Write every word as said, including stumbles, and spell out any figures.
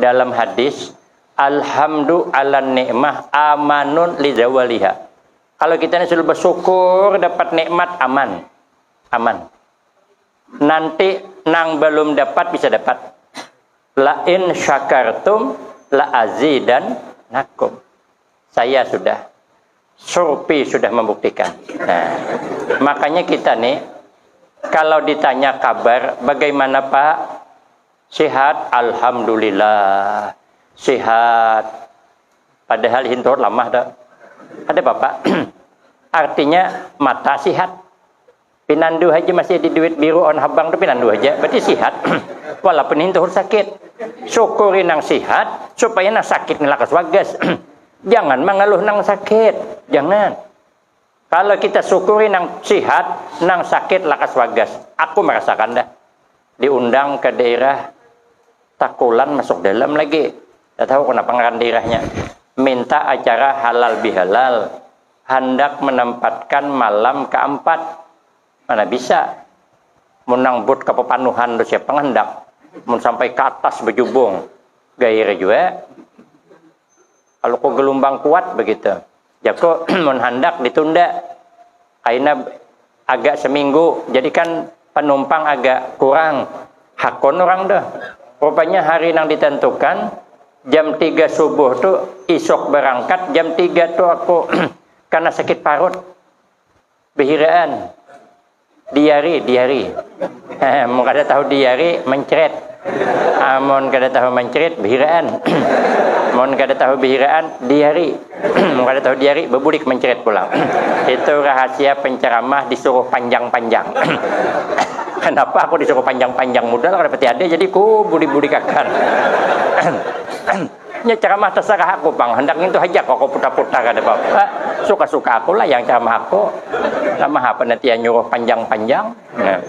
Dalam hadis, "Alhamdu ala ni'mah amanun li zawaliha." Kalau kita ni sudah bersyukur dapat nikmat, aman. Aman. Nanti nang belum dapat bisa dapat. "La in syakartum la azidannakum." Saya sudah, survei sudah membuktikan. Nah, makanya kita nih, kalau ditanya kabar, "Bagaimana, Pak?" "Sehat, alhamdulillah." Sehat. Padahal hintuhut lamah dah. Ada, Bapak? Artinya mata sehat. Pinandu aja masih di duit biru on habang tu, pinandu aja. Berarti sehat. Walaupun hintuhut sakit. Syukuri nang sehat, supaya nang sakit ni lakas wagas. Jangan mangaluh nang sakit. Jangan. Kalau kita syukuri nang sehat, nang sakit lakas wagas. Aku merasakan dah. Diundang ke daerah Takulan, masuk dalam lagi. Tidak tahu kenapa ngaran daerahnya. Minta acara halal bihalal. Hendak menempatkan malam keempat. Mana bisa? Mun nang but kepepanuhan tu siapa ngandak? Mun sampai ke atas bejubung. Gair jua. Kalau ku gelumbang kuat begitu. Jaku, mun handak ditunda. Kaina agak seminggu. Jadi kan penumpang agak kurang. Hakun orang tu. Rupanya hari nang ditentukan, jam tiga subuh tu, isuk berangkat, jam tiga tu aku kena sakit parut. Behiraan. Diari, diari. Mun kada tahu diari, mencret. Amun kada tahu mencret, behiraan. Mun kada tahu behiraan, diari. Mun kada tahu diari, bebulik mencret pulang. Itu rahasia penceramah disuruh panjang-panjang. Kenapa aku disuruh panjang-panjang? Modal kada pati ada, jadi ku bulik-bulikakan. Nya ceramah terserah aku pang, handak ngintu haja kok, aku putar-putar kada apa-apa. Suka-suka aku lah yang ceramah aku. Ceramah apa nanti yang nyuruh panjang-panjang. Nah.